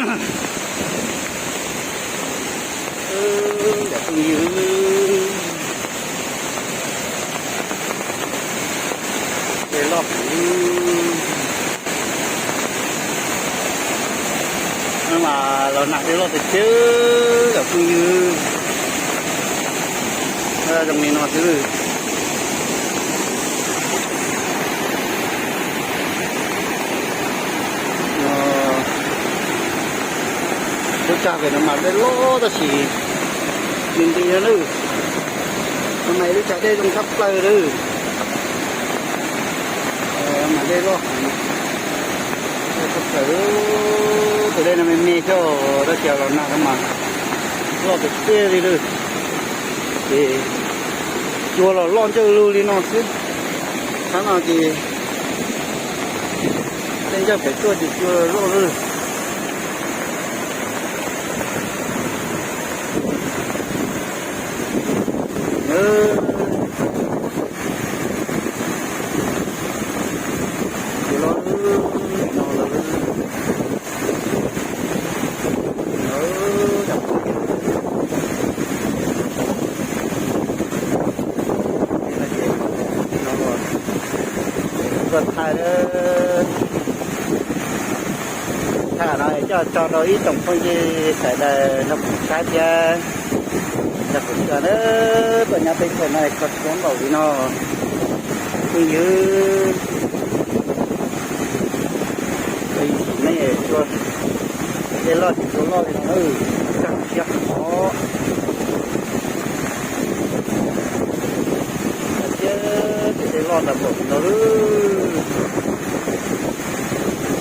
Cov phooj ywg, dej loj heev. Mas los nag dej loj tiag tiag cov phooj ywg. Zoo li no xwb. Lub tsag pem no mas dej loj tab sis nti nti no na. No mas lub tsag dej zoo tshaj plaws lawm. Mas dej loj heev, dej tshaj plaws. Tus dej no me me xwb tab sis los nag no mas loj tiag tiag li lawm. Ces cua los loj ncawg lug li no xwb. Thaum no ces tej ncauj pem tuaj ces cua los loj lawm. Cua loj no lawm. Tuaj thaij, thaij no coj tso rau ib tsoom phooj ywg sawv daws nrog kuv saib thiab. Nrog kuv saib na, tuaj nyob teb chaws no kho siab npaum li no. Phooj ywg, nej tuaj, dej loj ces cua loj li no, tag siab hov. Thiab ces dej loj ntawd npaum li no.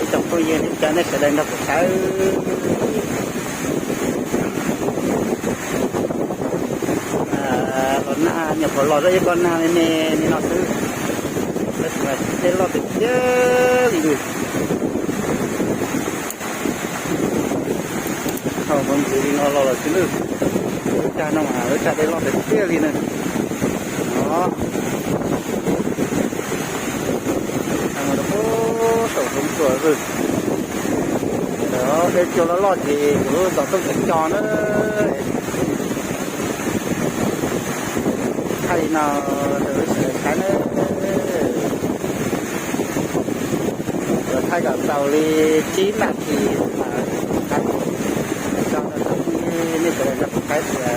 Ib tsoom phooj ywg, nej sawv daws nrog kuv saib. Los nag nyuam qhuav los zoj ib qho nag me me li no xwb, tab sis mas dej loj tiag tiag li. Thaum mus ntxiv li no los lawm xwb lawm. Lub tsag no mas lub tsag dej loj tiag tiag li na. No, saum roob tuaj xwb. Dej cua loj loj ces kuv lub xov tooj tseem co na. Thaij li no rau lub sawv daws saib na. Yuav thaij kom txaus li tsib nas this mas tso rau nej sawv daws nrog kuv saib tias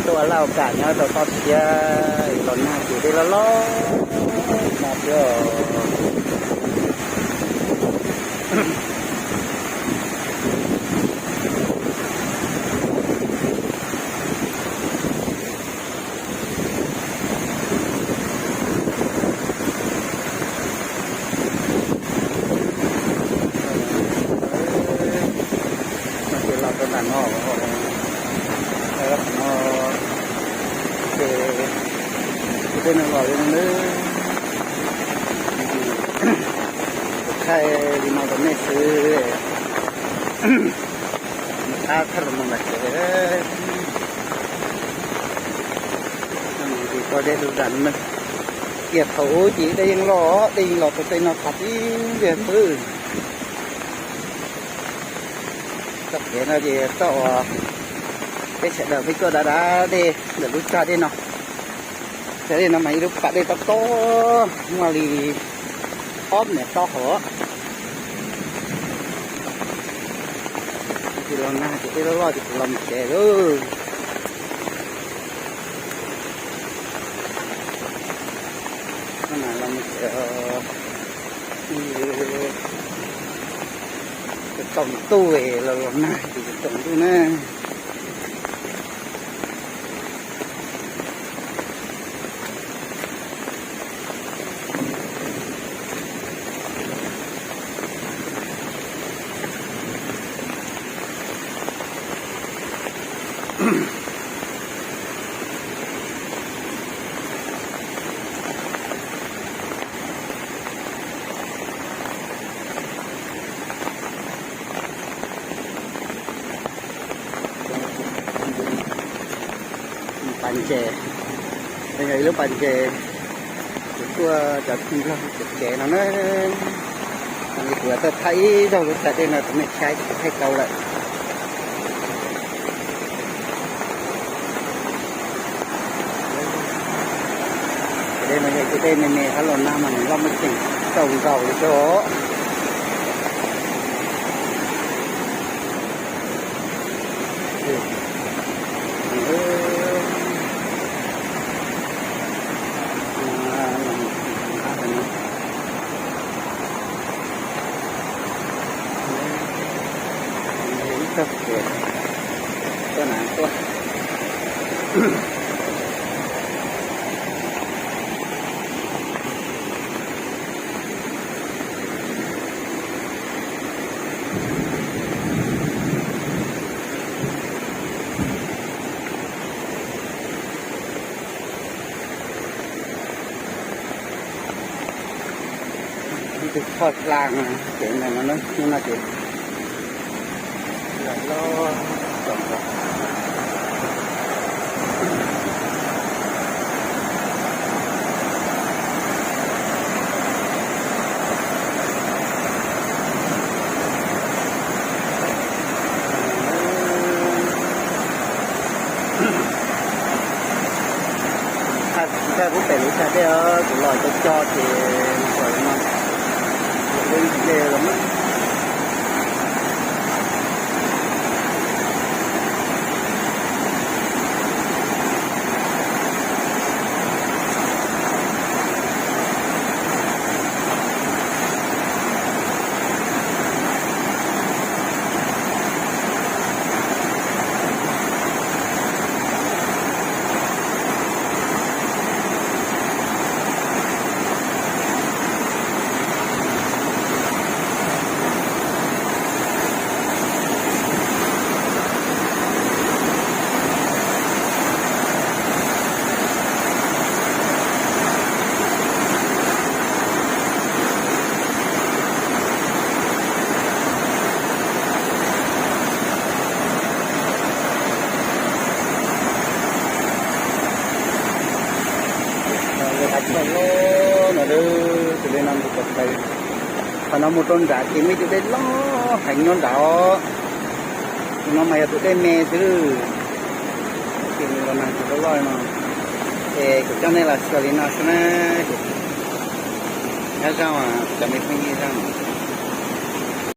tuaj laj kam nyob rau toj siab los nag ces dej loj loj no thiab. No ces los rau nram no, no ces kuv tej neeg los li no nawb. Kuv thaij li no rau nej xwb. Qab thaij los mus nram tsev. Mus tsis tau dej dub das no. Tiam thaum ub ces dej yeej loj, dej yeej los tau tej no qhov tib ntiag xwb. Txoj kev no ces txoj uas peb sawv daws peb tuaj da da dej ntawm lub tsag dej no. Tsag dej no mas ib lub pas dej tob tob muaj li ob mev tob hov. Ces los nag ces dej loj loj ces kuv los mus tsev lauj. Los mus tsev. Tsaus ntuj los los nag ces tsaus ntuj na. Pas ntses, yog ib lub pas ntses, kuv tuaj cov tij laug tsev tsev no na. Ces kuv tau thaij ib zaug lub tsag dej no rau nej saib, kuv thaij tau lawm. Tsag dej no yog cov dej me me hab los nag mas nws loj muaj ceem tau nkaus li xwb os. Ib txoj kev tuaj na tuaj. Ib tug txhoj hla ces ntawm no, hnub no ces loj loj. Thaij pub pem lub tsag dej os, kuv los cov co ces txawm no, dej los mas. Hav chaw loj no, tus li no mus kom tawv. Qhov no mus rau nrad ces muaj ib tus dej loj heev nyob nrad os. Tus no mas yog tus dej me xwb, ces nws los nag tus loj loj no. Ces kuv coj nej los xyuas li no xwb na. Nyob zoo cov me phooj ywg zoo.